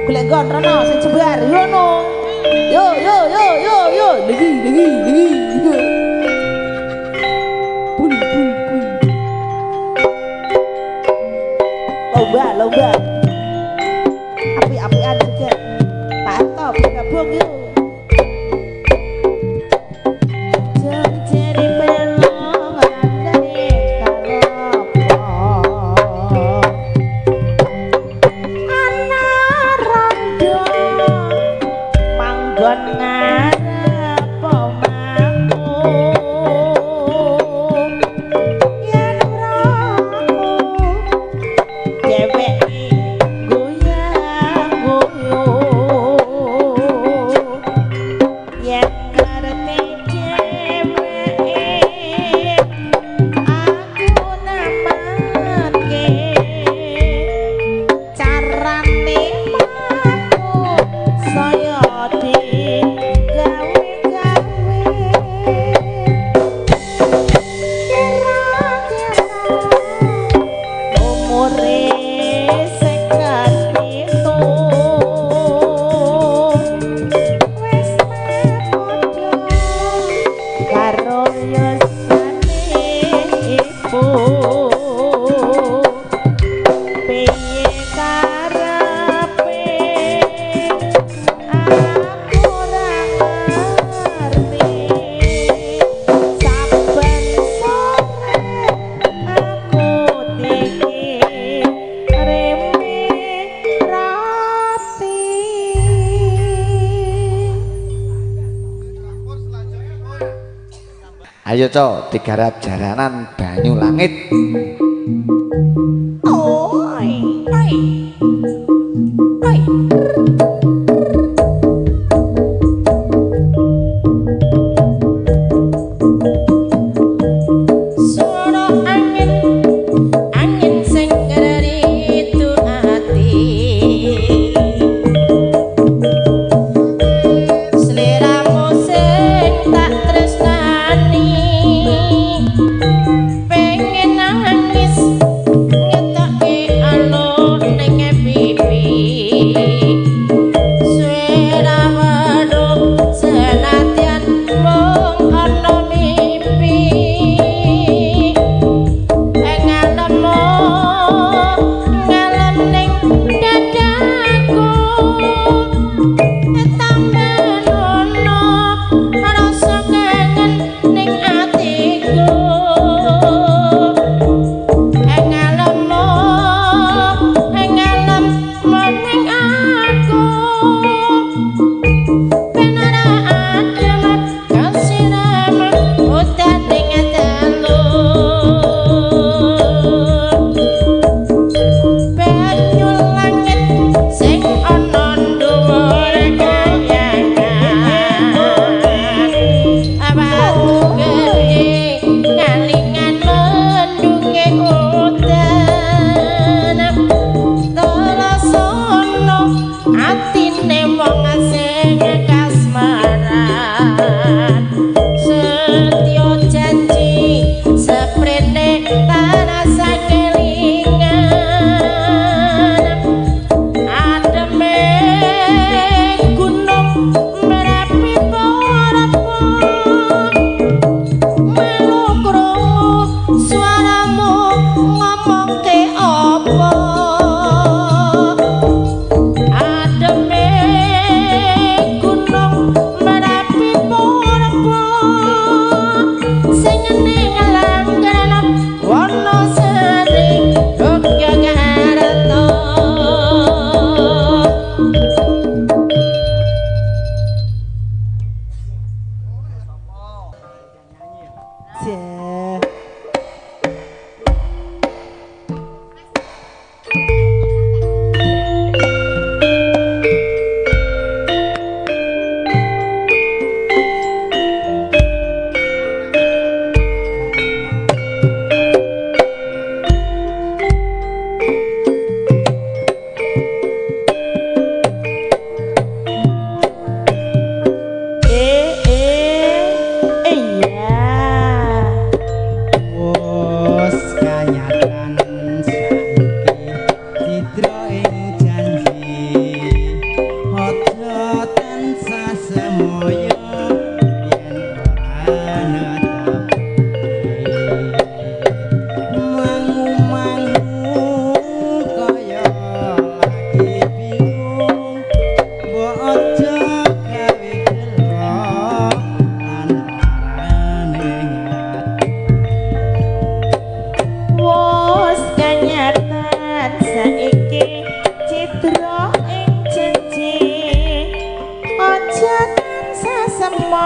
Golek nggon rono sing jembar. Yo no. Yo yo yo yo yo. Legi legi legi. Bul bul bul. Lomba lomba. Api-apian juga. Pak Arto bergabung yuk. Ayo co, digarap jaranan banyu langit. Oi, oi, oi. Suara angin, angin sing ngeritu ati. Sliramu sing tak tresnani. Pengen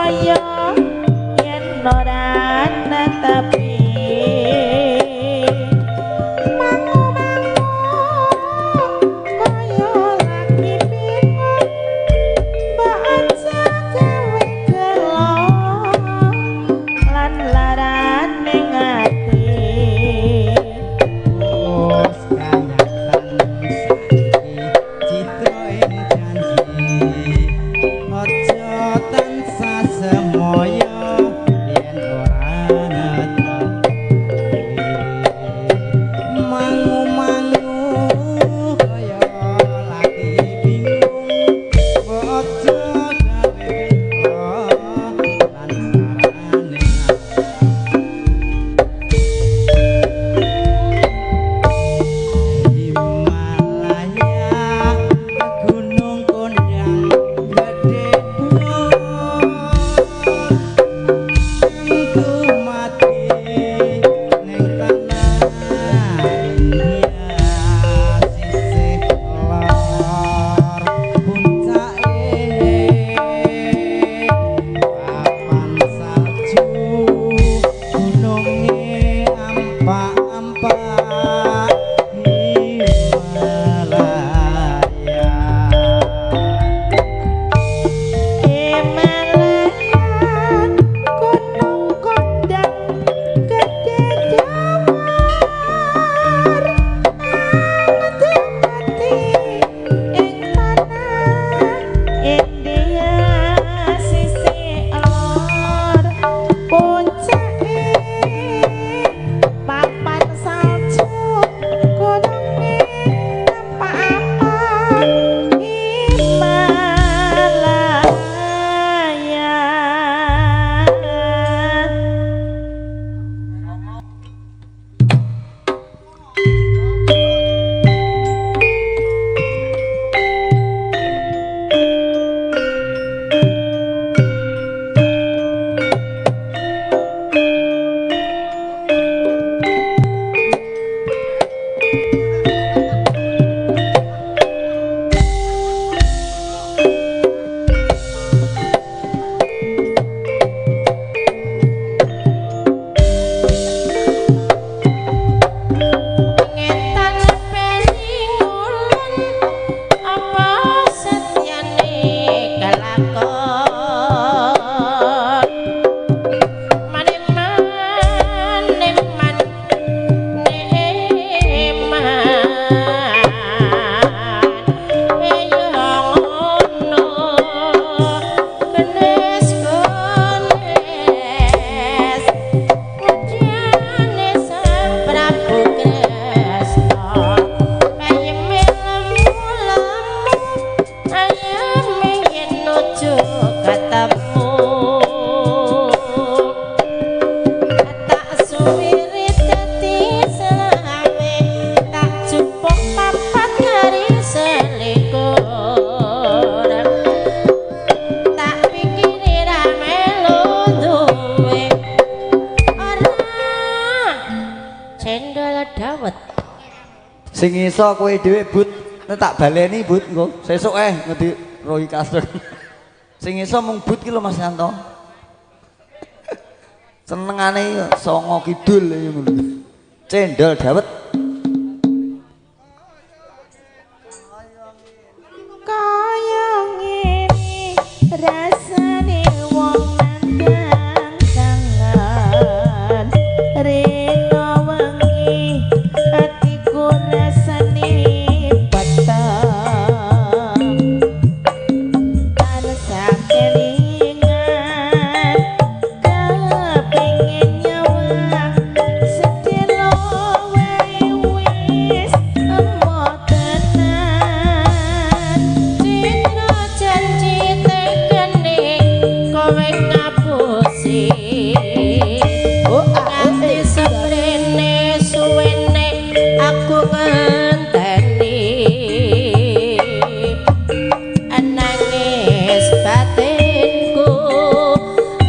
semoyo yen ora netepi Sing iso kowe dhewe But, nek tak baleni But engko. Sesuk ngerti Roy Castro. Sing iso mung But ki lho Mas Yanto. Senengane Songo Kidul ngono. Cendol dawet. Kaya ngene rasane wong nandang kangen rena wengi atiku rasane peteng tansah kelingan kepengin nyawang sedelo wae wis emo tenan Citra janji tekene kowe ngapusi oh ah nganti seprene suwene aku ngenteni nangis batinku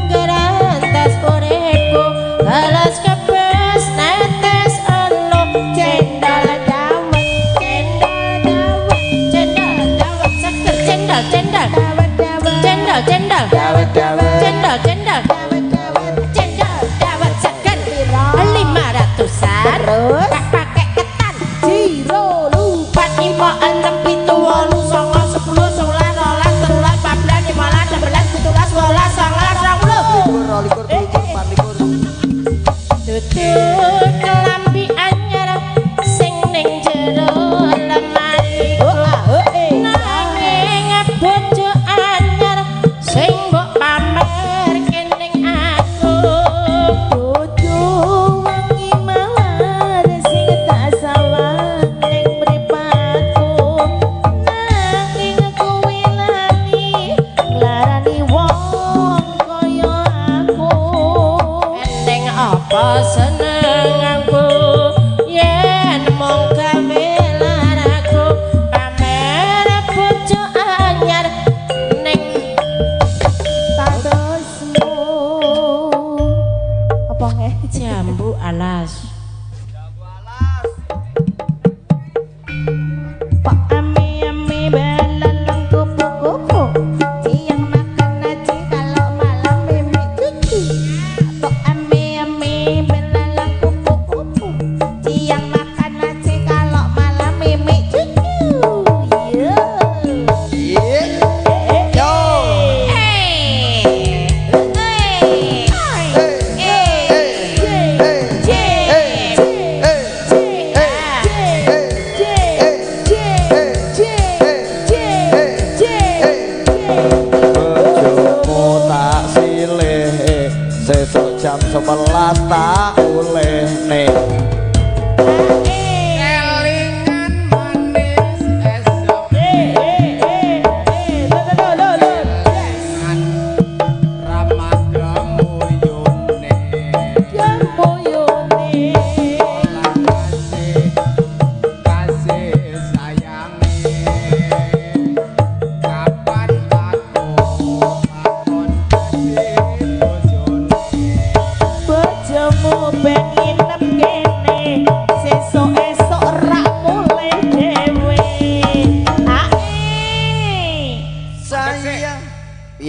ngrantas uripku alas kebes netes elo cendol dawet cendol dawet cendol dawet seger cendol cendol dawet dawet cendol cendol Dawet dawet. cendol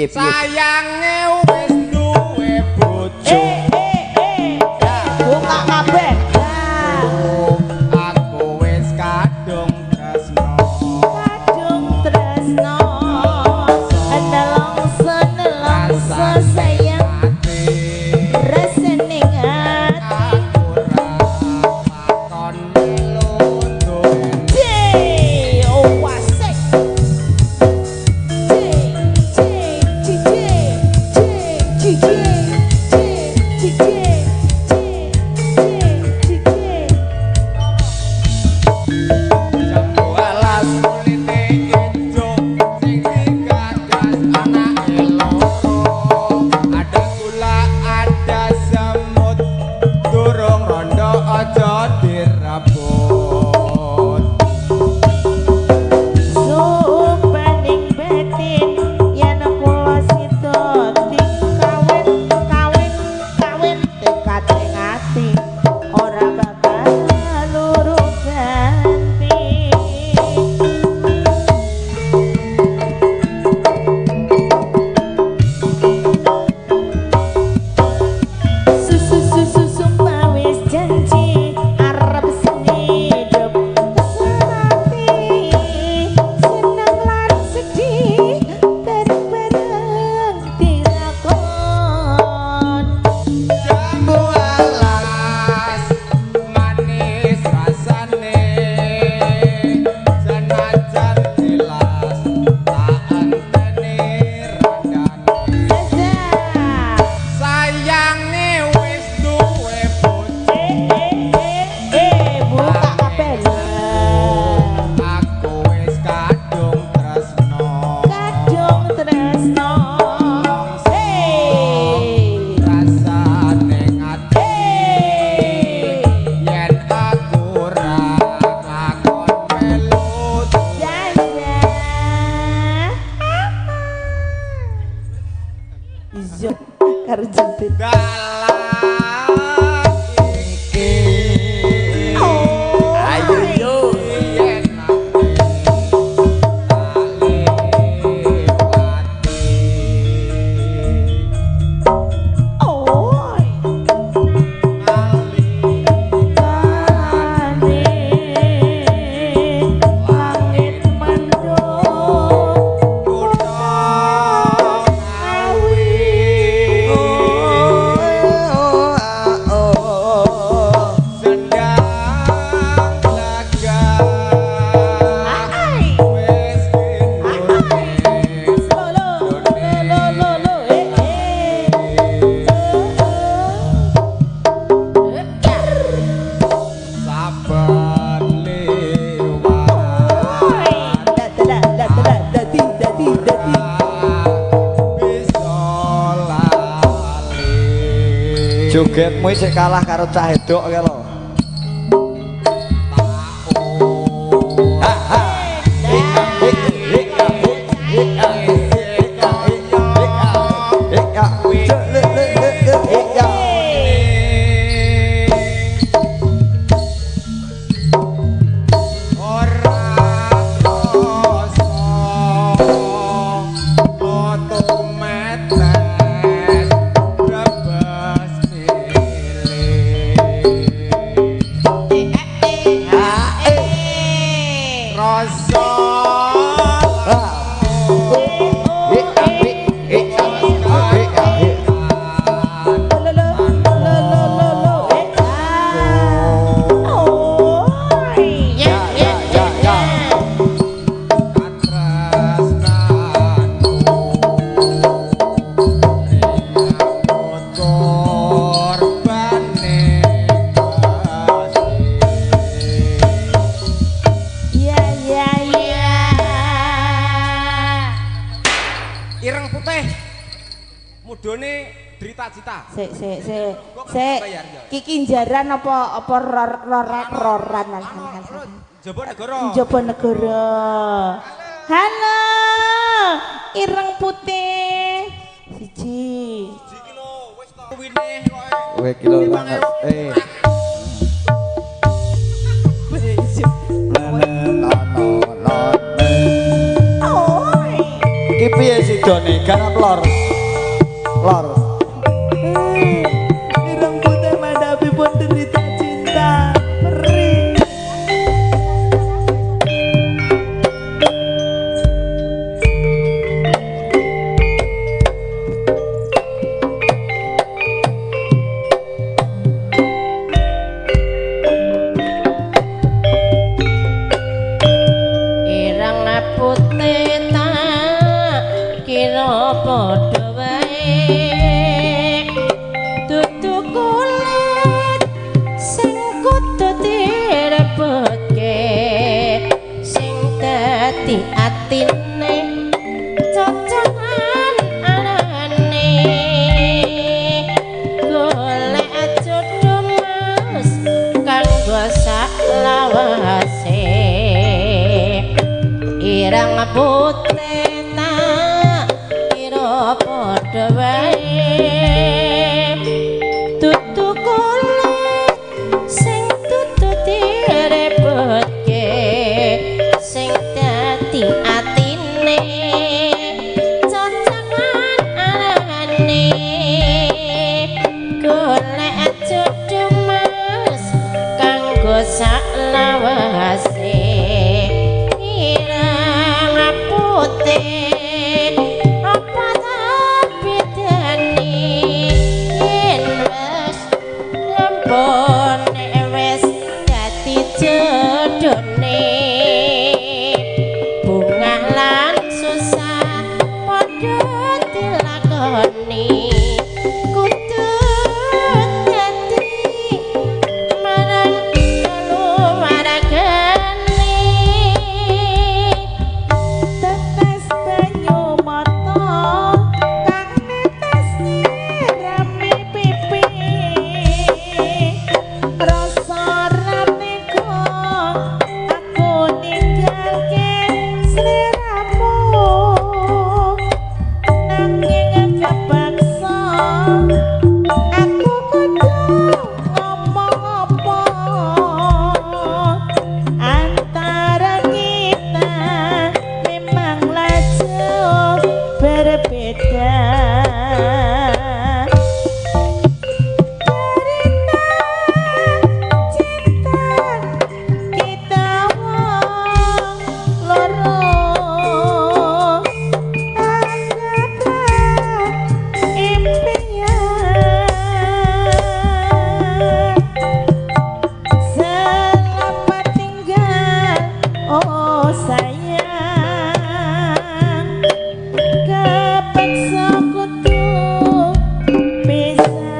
Piye piye? Sayange wis duwe bojo. Buka kabeh. Aku wis kadung tresno. Kadung tresno. Nelongso nelongso sayang rasane ati. Aku ra lakon melu duweni. Oh asik. C C C C C C C C C C C. Jambu alas kulite ijo sing digagas anake loro. Ada gula ada semut durung rondo aja direbut. Sumpaning batin yen kula sida dikawin kawin kawin tekad ing ati ora bakal luru ganti. Susu susu sumpah wis janji arep sengidep semati seneng lan sedih bareng-bareng dilakon. Jambu alas manis rasane senajan jelas tak enteni randane. Zaza. Sayange wis duwe bojo. Buka kabeh. Aku wis kadung tresno. Kadung tresno. Hey. Rasane ati Hey. yen aku ra lakon melu Zaza. Iya, karo jentit. dalan iki. Ayo yo. Yen ati tak liwati. Oh. Ngali Langit mendung kutha Ngawi. Sedang laga Ai. wis kinurnis. Lo lo lo lo lo eh eh. Saben liwat Da da da da da di da di da di. bisa lali. Jogetmu isih kalah karo cah wedok kae lho. Ora krasa otomatis brebes milih. Rasa Lo lo lo lo lo lo eh. Oh. Ya ya ya ya. Katresnanku rinakut korbane kasih. Ya ya ya. Ireng putih mudone Drita Cita. Sik sik sik. Sik. Kiki njaran apa apa ror roran. Jaba Negara. Njaba Negara. Halo, ireng putih. Siji. Siji kilo wis to wine koe. Kowe iki lho banget. Eh. Oh. Iki piye sih? Sidone garap lor. Lor. Ireng putih mandhapipun derita cinta. Perih. Ireng putih tak kira padha wae, dudu kulit sing kudu direbutke, sing dadi atine cocokan arane. Golek jodoh mas kanggo sak lawase. Ireng putih tak kira padha wae, dudu kulit sing dudu direbutke, sing dadi atine cocokan arane. Golek jodoh mas kanggo sak lawase. Ireng putih apa ta bedane yen wis lempon wis dadi jodone. Bungah lan susah padha dilakoni, kudu dadi marang keluargane. Tetes banyu mata kang netes nyirami pipi, rasa ra tega aku ninggalke sliramu, nanging kepaksa aku kudu ngomong apa antara kita memanglah jauh berbeda. Cerita cinta kita wong loro, anggaplah impian. Selamat tinggal oh sayang, kepeksa kudu pisahan.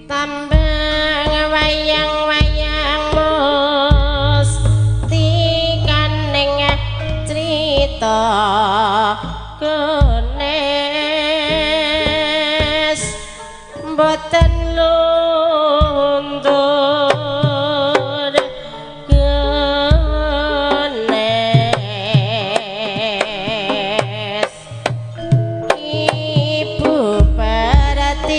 Tambang wayang-wayang mesti kaning crita kenes mboten luntur kenes. Ibu Pertiwi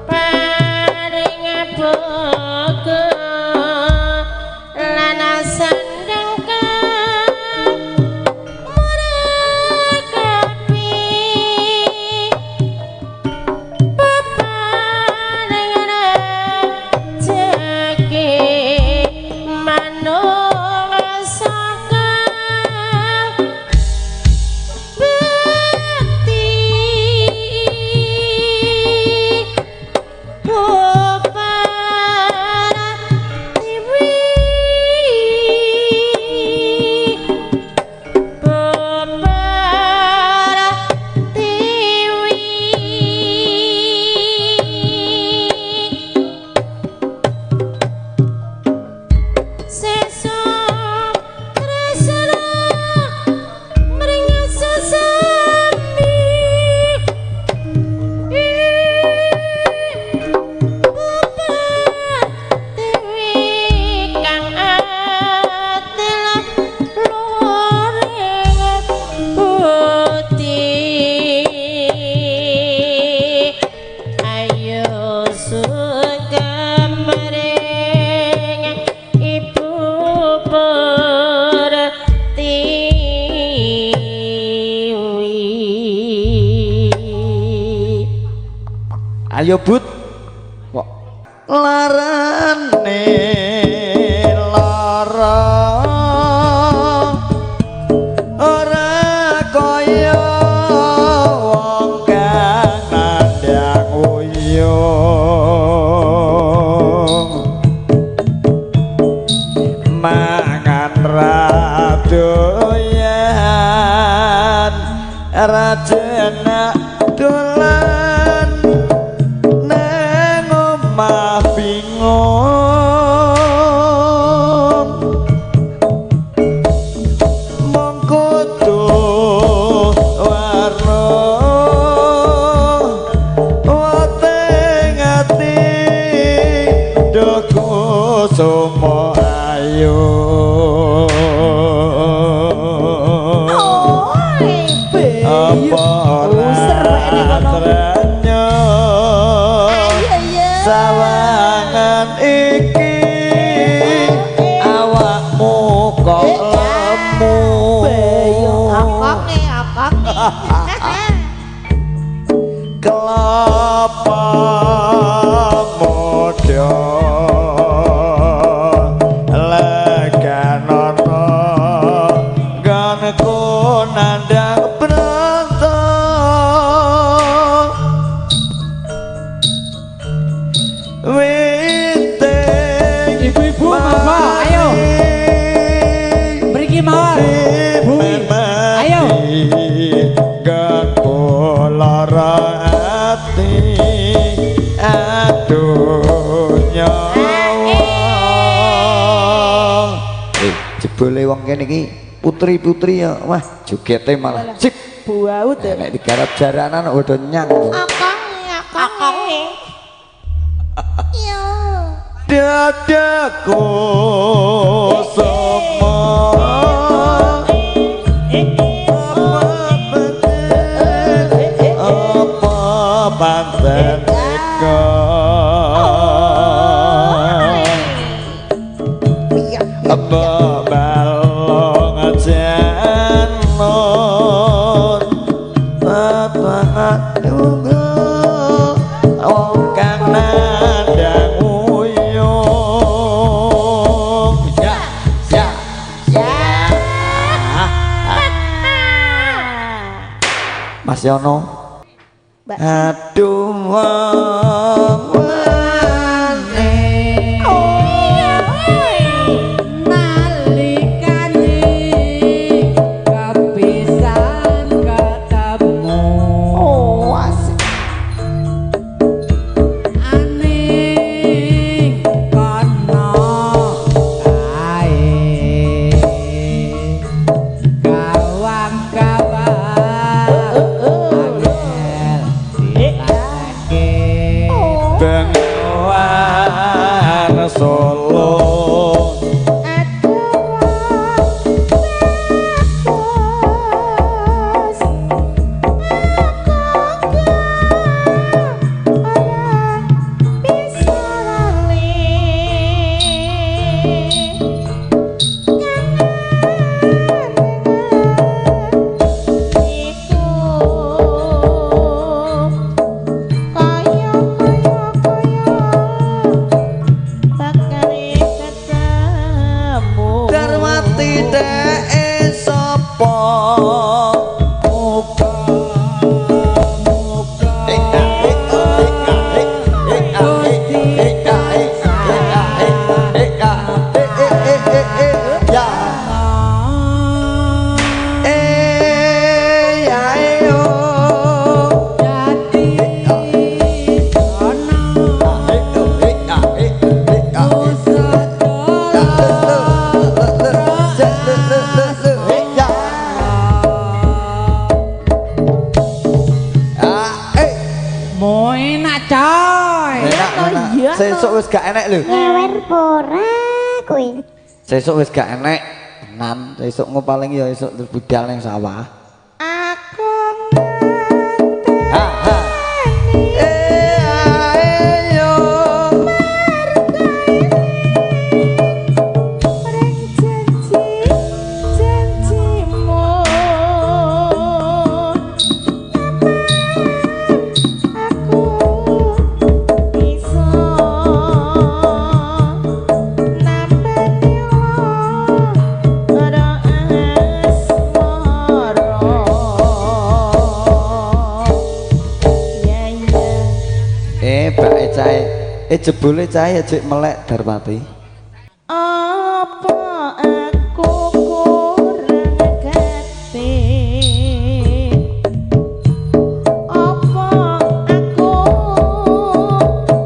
paring boga lan sandang kang murakapi, peparing rejeki manungsa kang bekti. Ayo Bud. Kok larane lara ora kaya wong kang nandhang uyung mangan ra doyan ra jenak dolan nang omah bingung mung kudu warna weteng ati duh sumo ayu. Apa ora trenyo sawangan iki awakmu kok lemu. Akange, akange. Kelapa muda leganono nggonku nandhang bronto witing Ibu-ibu monggo, ayo. Mriki mawon. Bu. Ayo. Nggonku lara ati aduh nyawa. Jebule wong kene iki putri-putri ya, wah jogete malah sip. Buaut ya. Nek digarap jaranan kok padha nyang. Akange, akange. Iya. Dadaku semua apa pancen tega apa balong janur tetangan tunggu wong kang nandhang uyung. Ya ya ya. Mas Yono. Aduh wong wani Nalikane kepisan ketemu. Oh, asik. Aning kono kae kawang-kawang angel dilake. Bengawan Solo Darwati dheke sapa muka muka ya eh ya yo Dadi ana Moenak coy. Enak, sesuk wis gak enek lho. Ngewer pora kuwi. Sesuk wis gak enek. Tenan, sesuk engko paling ya esuk terus budal ning sawah. Aku Ha ha. Eh ayo. Ring janji janjimu aku Jebule cah ya jek melek Darmati. Apa aku kurang gati? Apa aku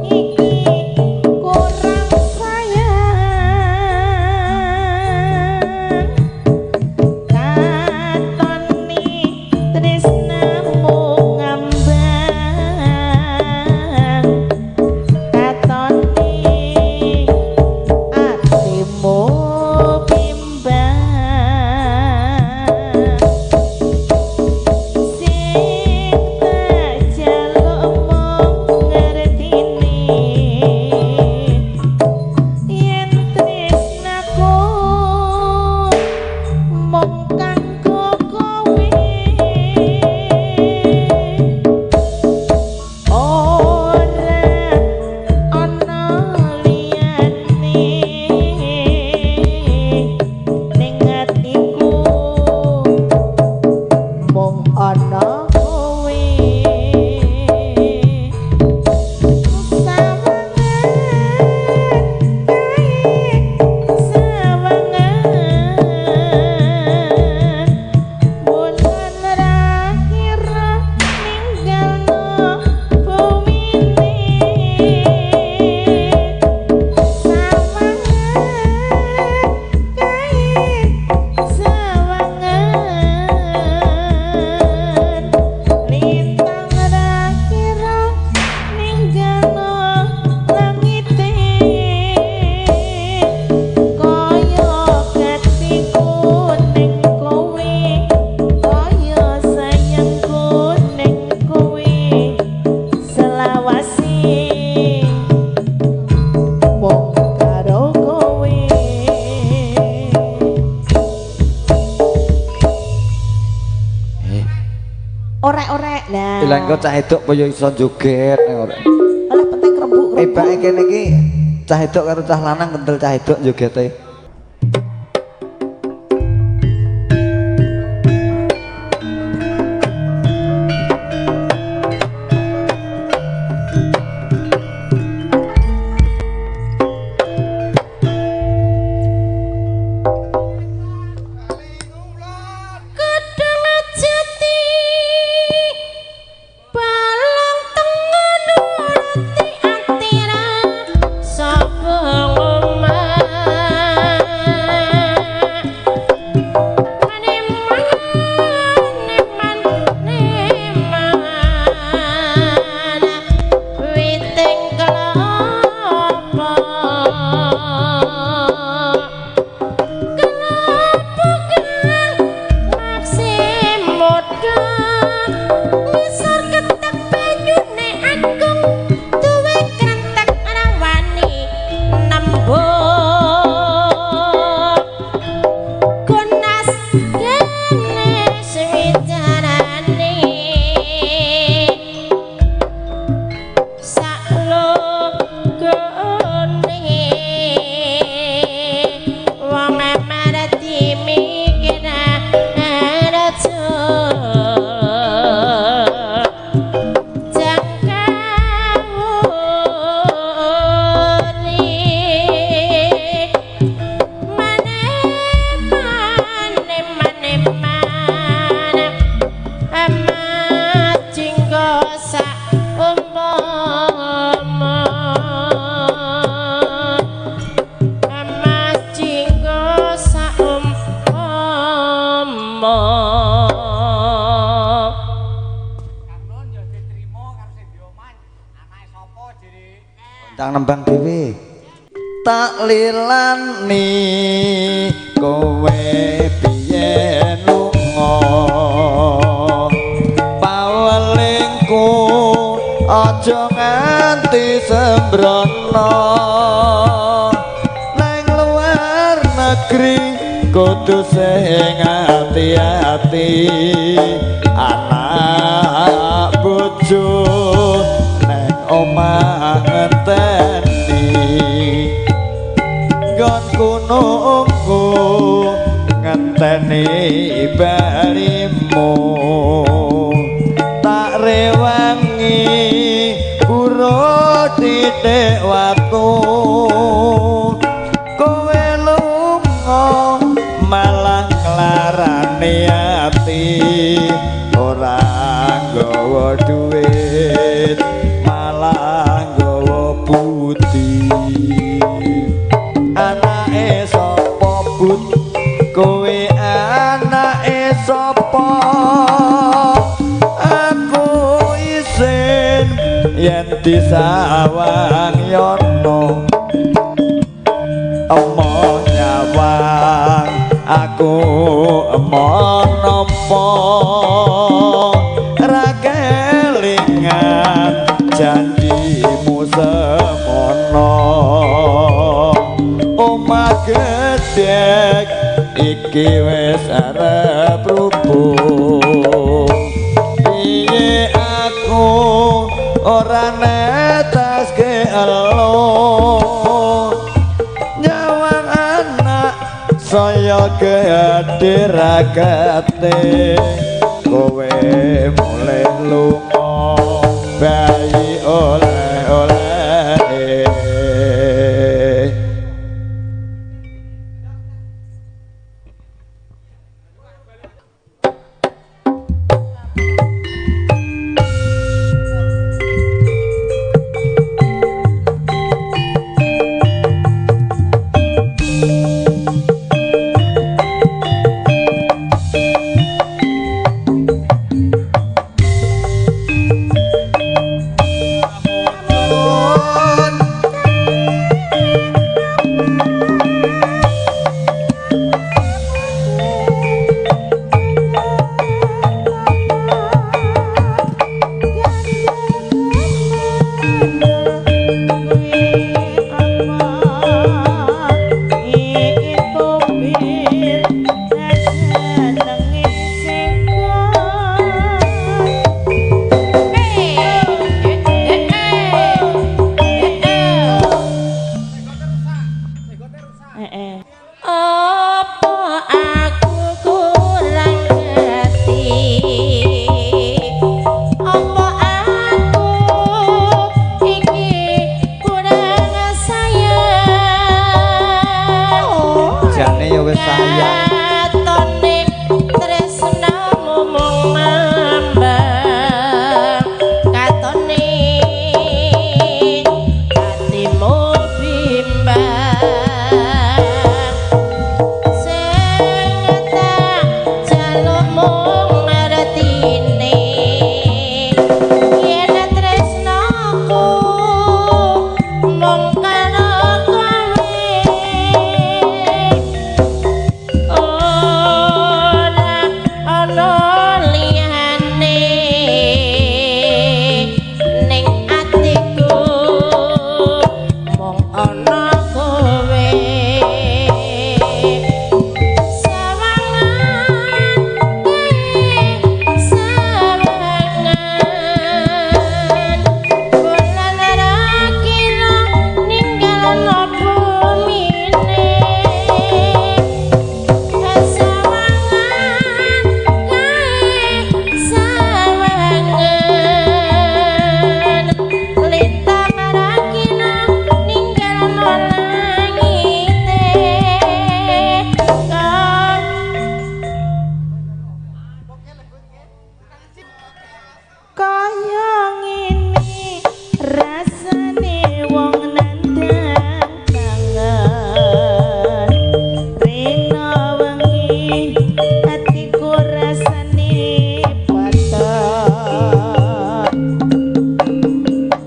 iki kurang sayang? Katoni tresnamu ngambang, katoni atimu bimbang. Sing tak jaluk mung ngertini yen tresnaku mung kanggo kowe. Ora ana liyane ning atiku mung ana kowe. Sawangan kae sawangan bulan terakhir ninggalno bumine. Sawangan kae sawangan lintang terakhir ninggalno langite. Kaya gatiku ning kowe, kaya sayangku ning kowe, selawase mung karo kowe. Orek-orek lah. Lah engko cah wedok apa ya iso joget ning ora. Alah penting rembuk-rembuk. Ebake kene iki cah wedok karo cah lanang kentel cah wedok jogete. Kedung jati balung tengen nuruti atira sapa ngomah. Neman witing kelapa. Kenapa kang maksi muda ngisor ketek banyune agung duwe krentek rawani nembung kunas kene swicarane saklogone wong marati mikir raja jangkawuri mane mane mane mane amat jinggo sak umpama amat jinggo sak umpama. Tang nembang dhewe. Tak lilani kowe biyen lunga, pawelingku aja nganti sembrono. Nang luar negeri kudu sing ati-ati, anak bojo neng omah ngenteni. Nggonku nunggu ngenteni barimu, tak rewangi buru tidur. titik watu kowe lunga malah nglarani ati ora nggawa duit malah nggawa budi anake sapa but kowe anake sapa aku isin yen disawang yono emoh nyawang aku emoh nampa ra kelingan janjimu semono omah gedhek iki wis arep rubuh piye aku ora netaske elo nyawang anak saya gedhe rakate kowe mulih lunga bayi oleh-oleh. Apa aku kurang ngerti? Apa aku iki kurang sayang? Jane ya wis sayang. Katone tresnamu mung ngambang, katone atimu bimbang. Sing tak jaluk mung ngertine yen tresnaku mung karo kowe. Ora ana liyane ning atiku mung ana kowe. Sawangan sawangan bulan ra kira ninggalno bumine. Sawangan kae sawangan lintang ra kira ninggalno langite. Kaya ngene rasane wong nandang kangen rena wengi atiku rasane patah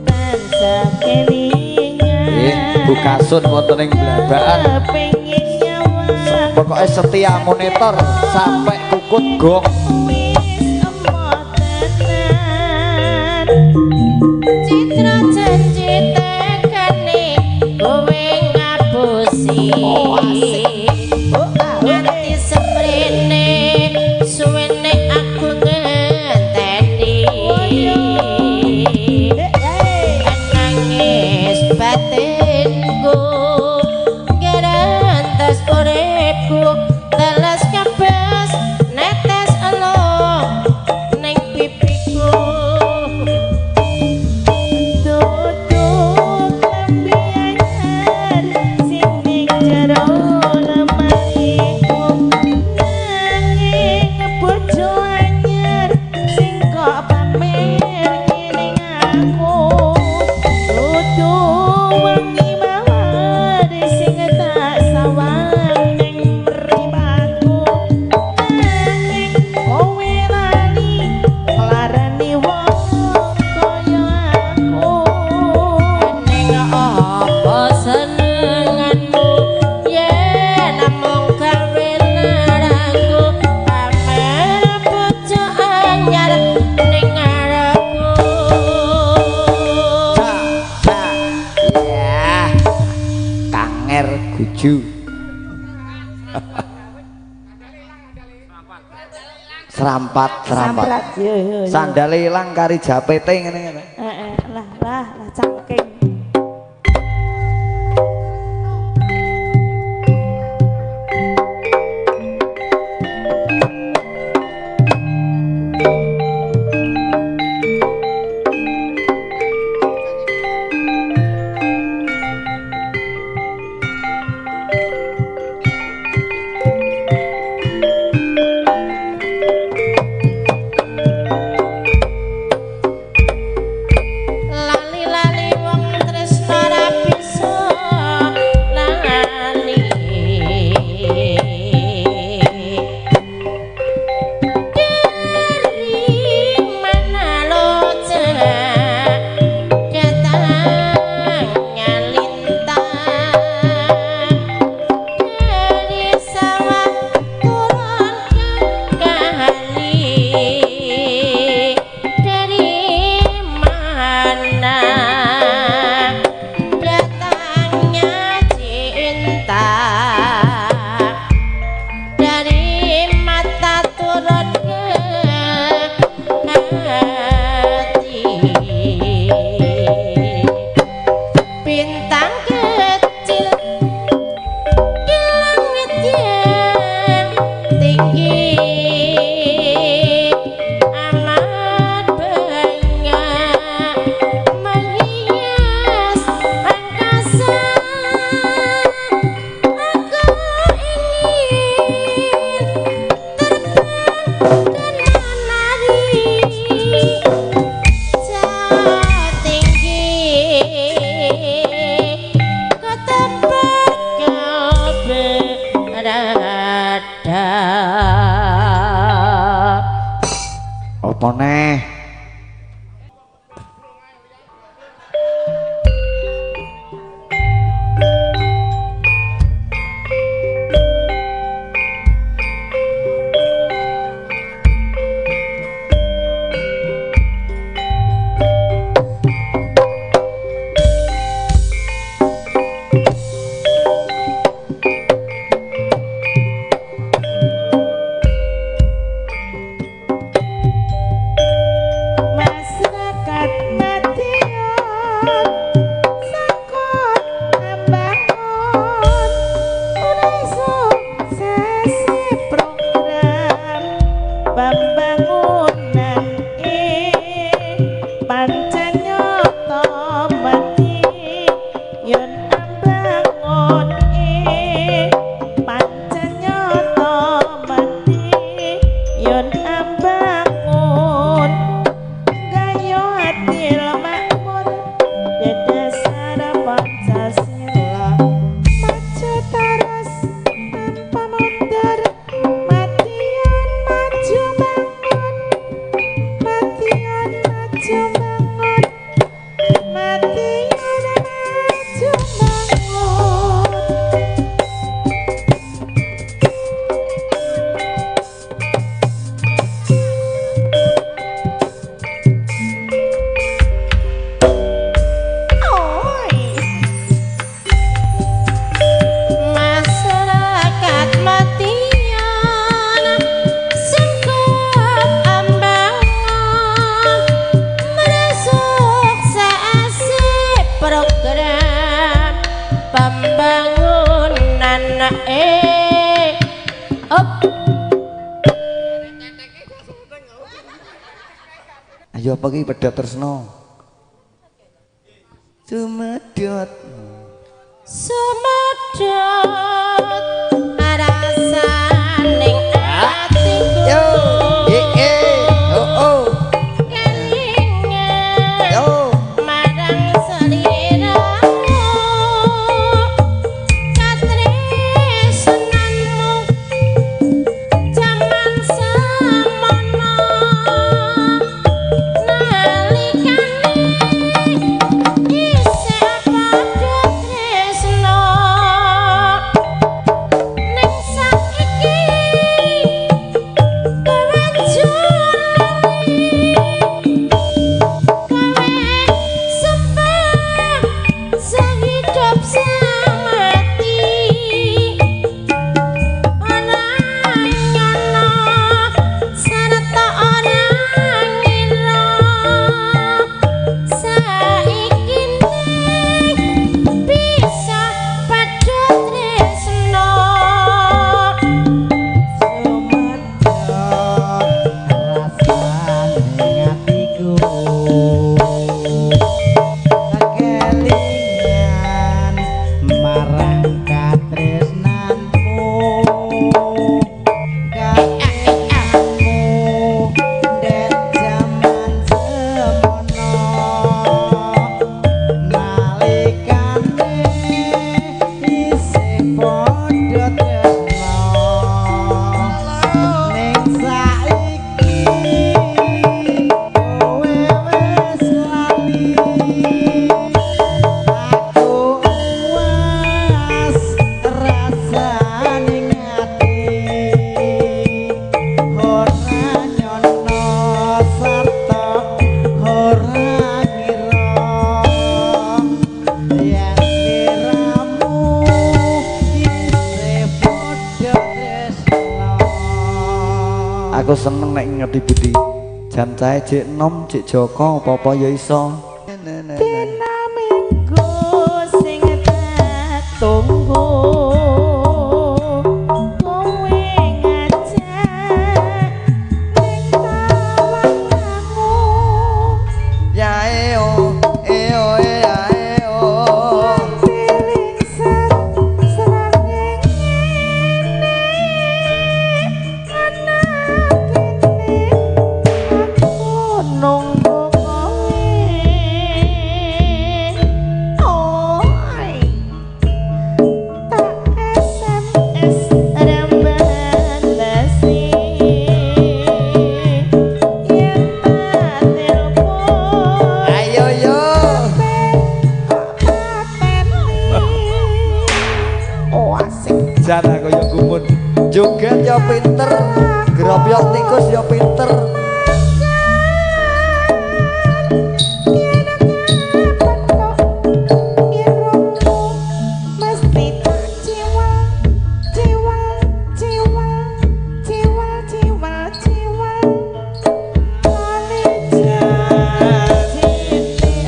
tansah kelingan Bu Kasun wonten ing Blabakan. kepengin nyawang Pokoke setia monitor sampai kukut gong. wis emoh tenan. Citra janji tekane kowe ngapusi. Nganti semrene suwene aku ngenteni. Nangis batinku gerantas uripku telas kebas netes elo ning pipiku. Tutuk Guju. Serampat, serampat. Yo yo. Sandale ilang kari japete ngene-ngene. Heeh, lah lah lah cangking. Lali-lali wong tresno ra bisa lali. Dari mana lo datangnya lintang, dari sawah turun ke kali, dari mana datangnya cinta, dari mata turun ke hati. Bintang kecil di langit yang tinggi amat banyak menghias angkasa. Aku ingin terbang dan menari jauh tinggi ke tempat kau berada. Apa neh? Masyarakat Madiun sakot ambangun ora sukses program pembangunan pancen nyata Madiun ambangun pancen nyata Madiun ambangun gayo adil makmur dedesar Pancasila maju terus tanpa mundur. Madiun maju bangun, Madiun maju bangun, Madiun maju bangun. Oi. Masyarakat Madiun sengkep ambangun meresuksesi program pembangunan Up. Ayo apa ki pedhot tresno? Sumedhot. Sumedhot rasaning atiku. Yo, eh, oh oh, Kelingan yo. marang sliramu, katresnanmu jaman semono nalikane isih padha tresno. Aku seneng nek ngerti Budi. Jan cahe jek enom, jek Joko apa-apa ya iso. Dina minggu sing tak tunggu kowe ngajak ning tawangmu. Ya eo eo ya eo. Piling serangeng ngene ana kene aku nunggu kowe. Oi tak SMS rambalasi yen tak telepon. Ayo yo. Oh asik. Jan aku yo gumun. Joget yo pinter, gropyok tikus yo pinter. Mesti tak ciwal ciwal ciwal ciwal ciwal ciwal kali jati.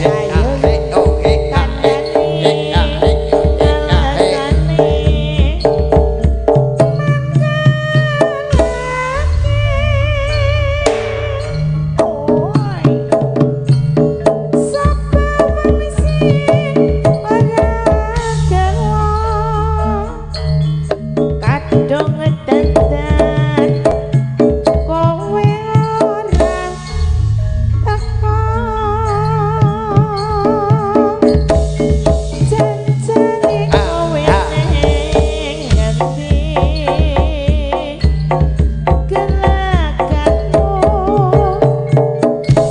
Ayo kandhane alasane mangkalake. Oi sapa wong sing ora gelo kadung dandan kowe ora teko janjane kowe ning ngendi gelagatmu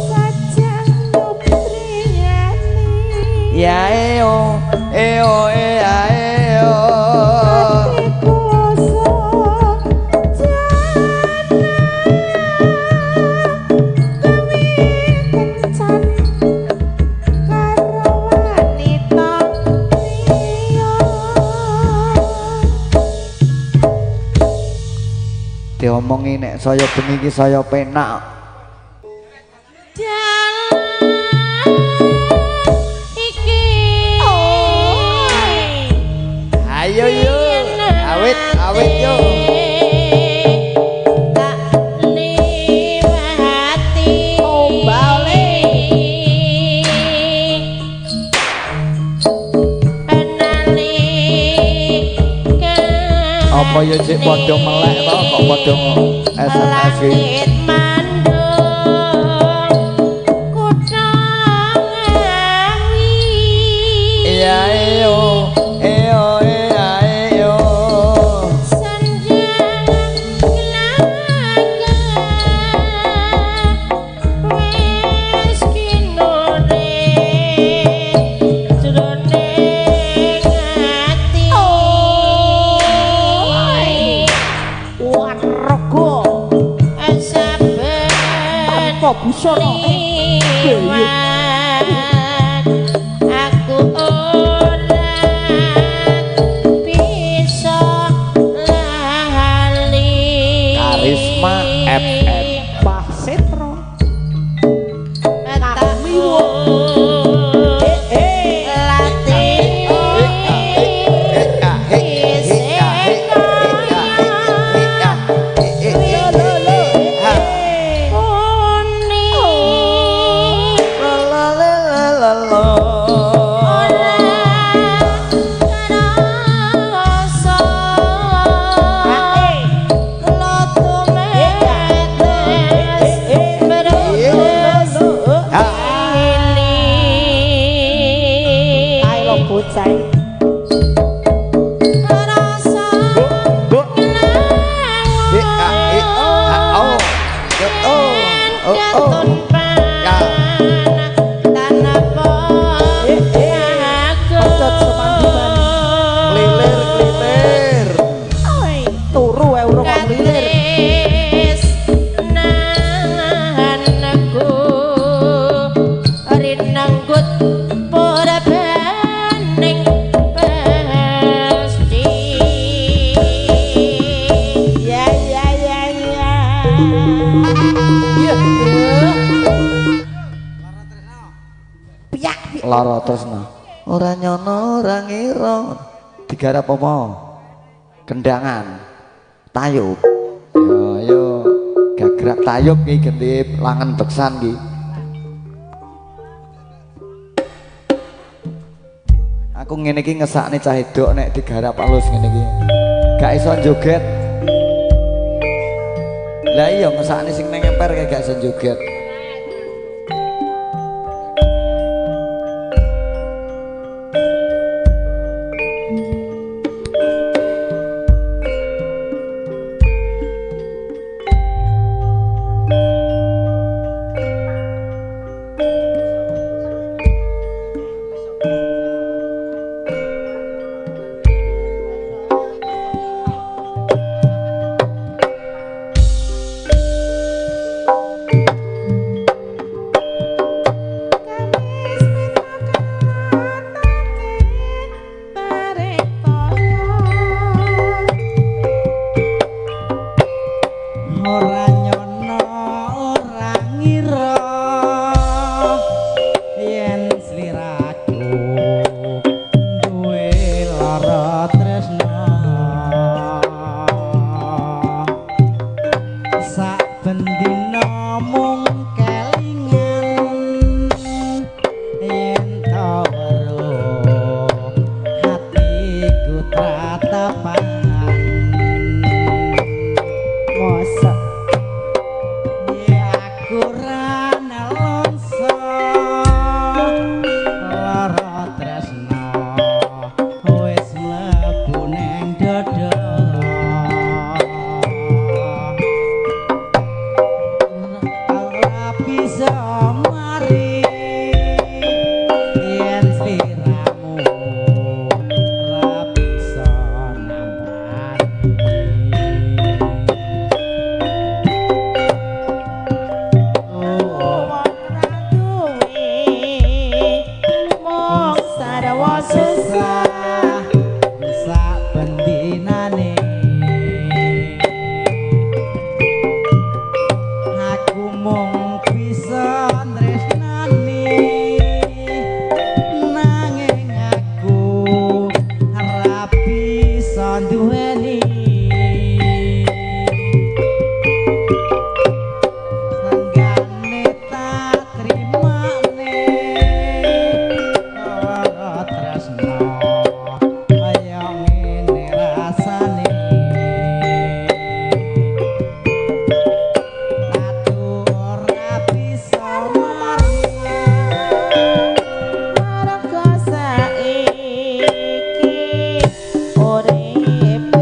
sajang nutriyani. Ya eo eo ya eo. Atiku sejana gawe kencan karo wanita liya. Diomongi nek saya bengi iki saya penak. Jalan iki. Ayo yo. Awit awit yo. Tak liwati. Oh, balik. Apa ya cek padha melek to kok padha SMS iki. Langit mandung kutha Ngawi. Ya eo eo ya eo. Sanjang glagah wis kinore jroning ati. Oi warga Saben tanpa busana. liwat aku ora bisa lali. Karisma FM. Mbah Setro Tak Miwo. Eh latih lo lo lo kuning. Lo Lara tresna. Ora nyono ora ngira. Digarap apa? Kendangan. Tayub. Yo ayo gagrak tayub ki genti langen beksan ki. Aku ngene iki ngesakne cah wedok nek digarap alus ngene iki. Gak iso joget. Lah iya ngesakne sing nang emper kae gak iso joget. Saiki urip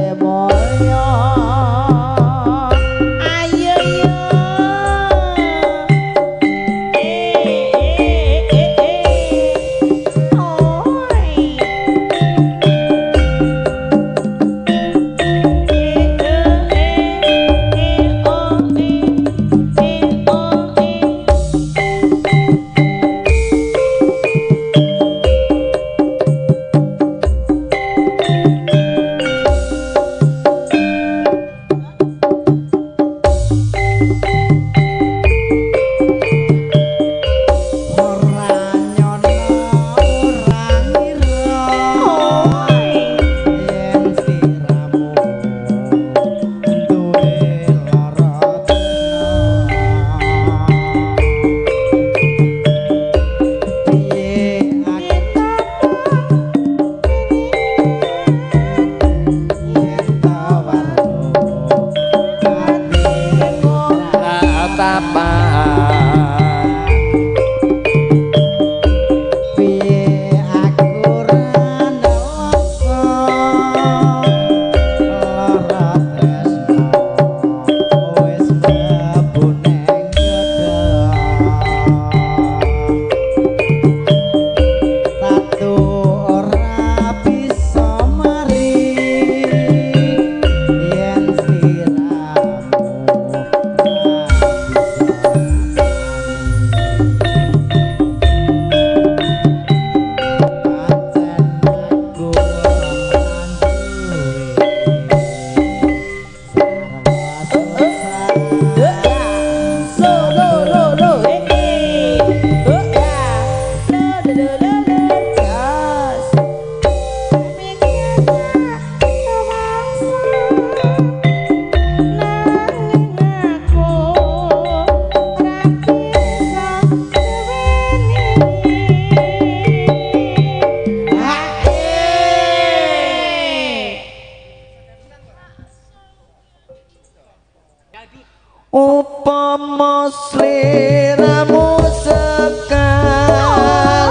Upama sliramu sekar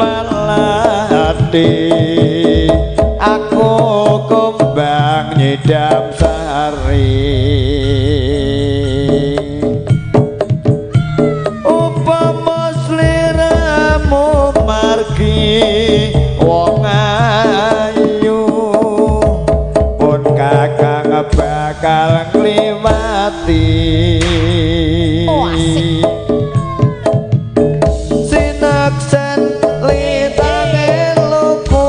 melati, aku kembang nyidam sari. Upama sliramu margi wong ayu, pun kakang bakal ngliwati. Oh, asik. Sinaksen lintange luku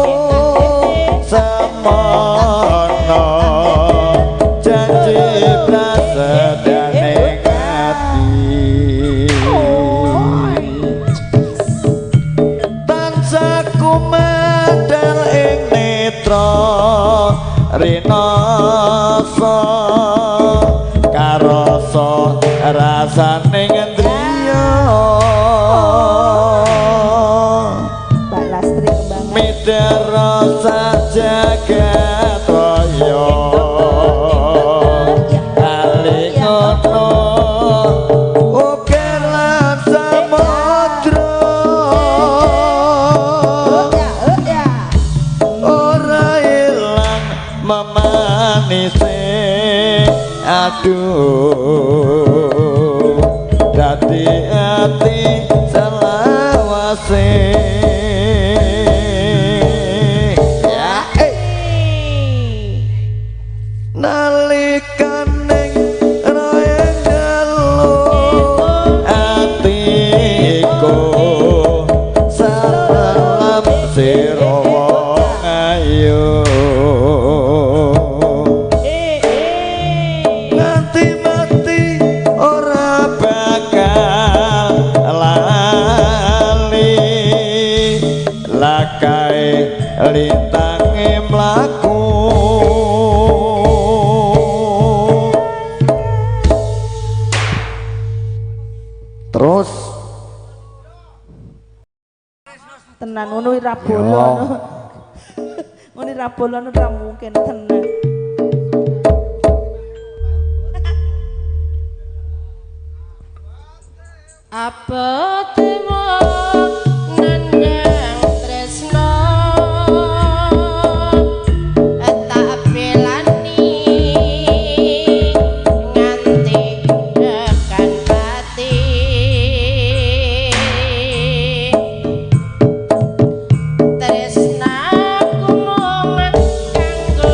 semono, janji prasedane ati. Tansah kumedal ing netra rinasa, karasa rasane ngendriya. Mbak Lastri kembangan. Midara sajagat raya kali ngono uga lan samudra. Ya, ya. Ora ilang memanise, aduh dadi ati selawase. Ya, eh. Nalikane roe dalu atiku salam sira wong ayu. Nganti mati ora bakal lali, lakae lintange mlaku. Terus Tenan ngono ora bolo. Ngono ora bolo ora mungkin tenan. Apa dewa nandang tresno tak belani nganti tekan pati. Tresnaku mung kanggo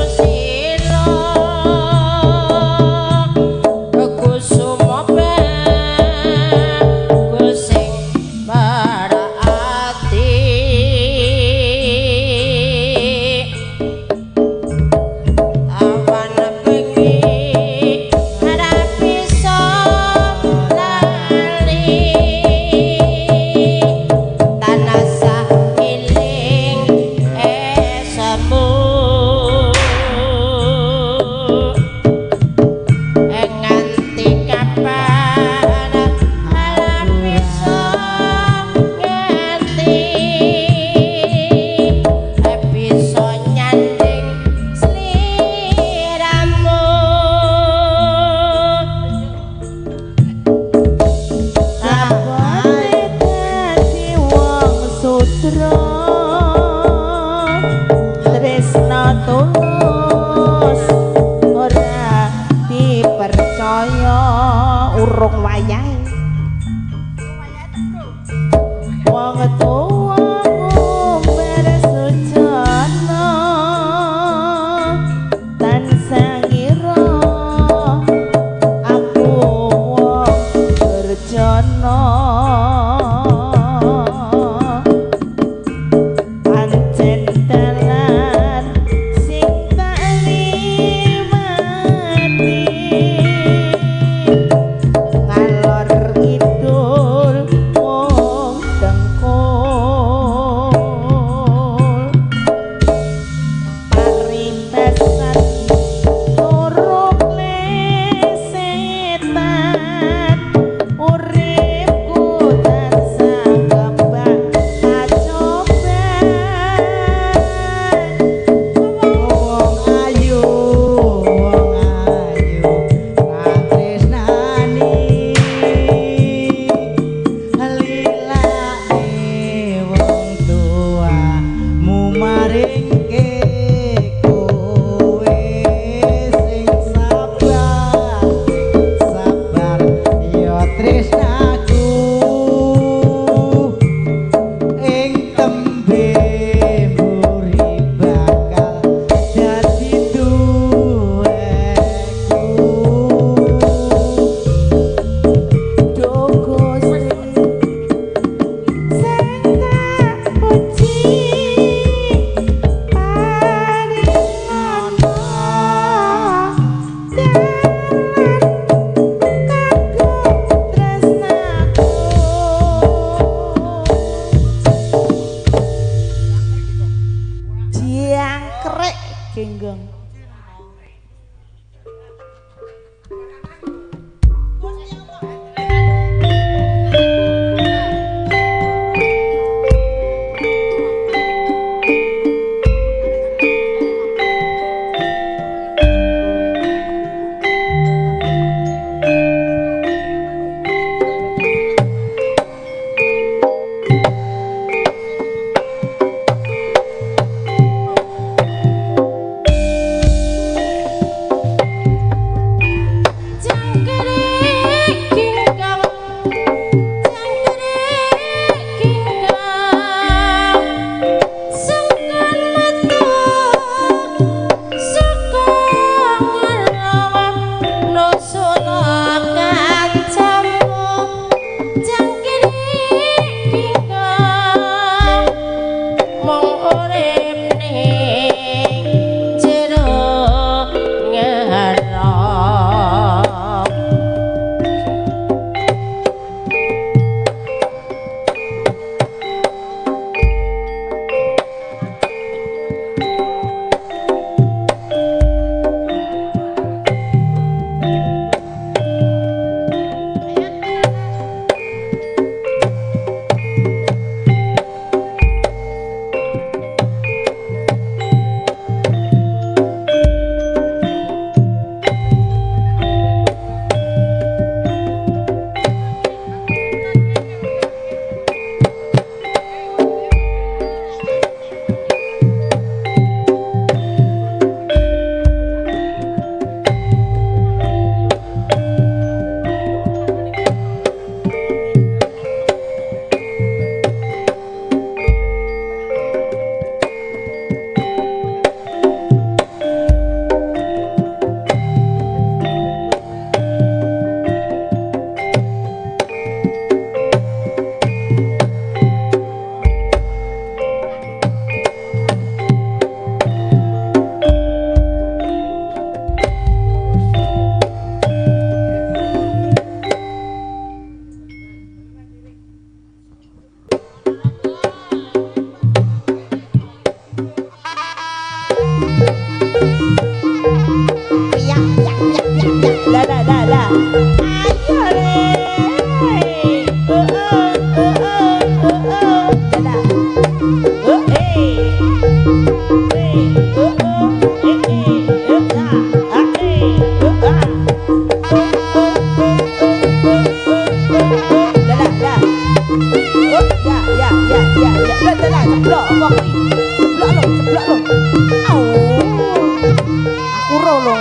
Aku roh lho.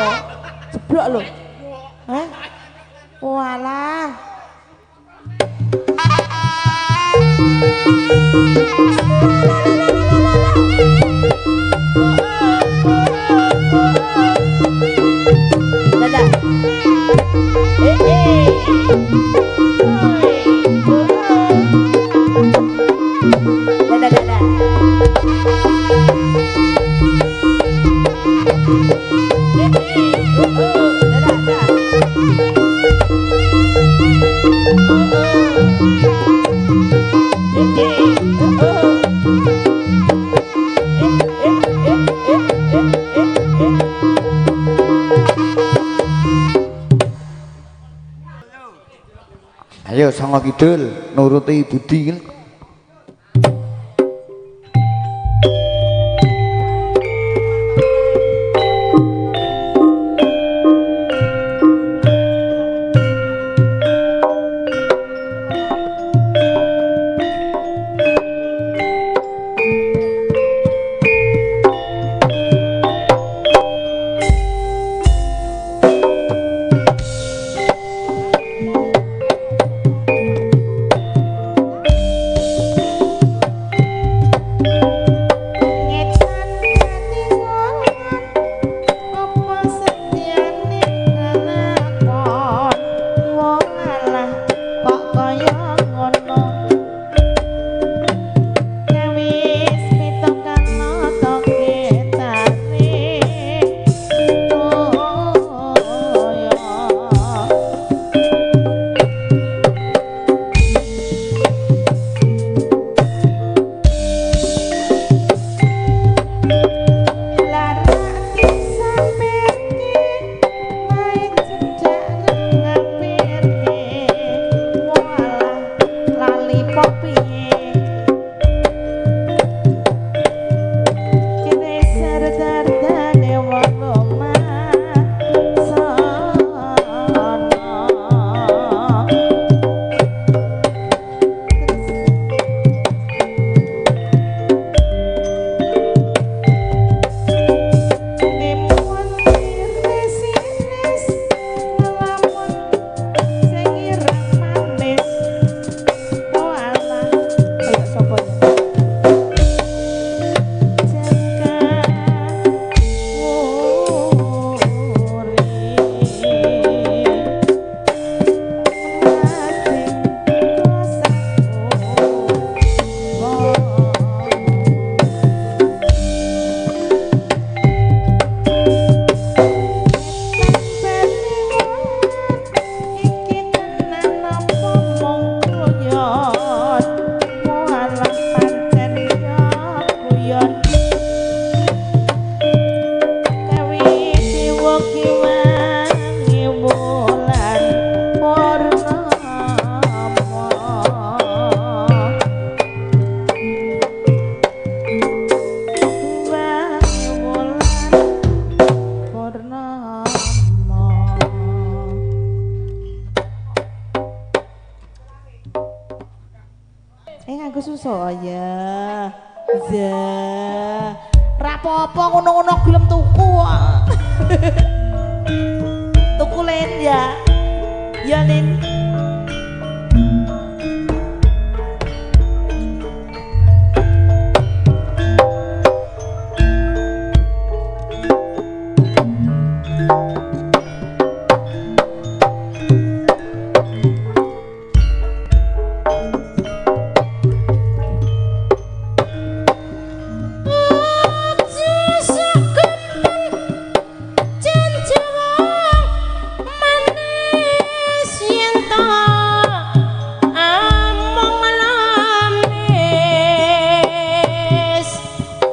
Jeblok lho. Hah? Walah. Dadah. Dadah, dadah. Ayo Songo Kidul nuruti Budi. Saya za rapopo ngono-ngono gelem tuku. Tuku Lin ya. Ya Lin.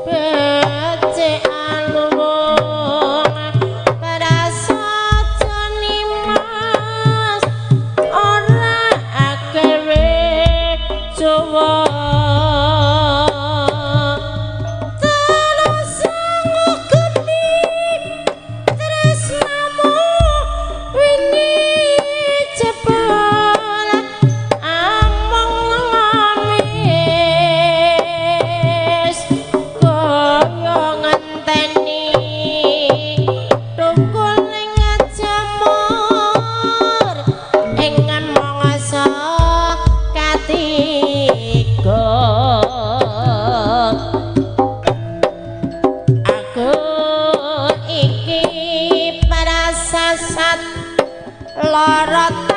Becik alung perasaan. Kesasat lorot.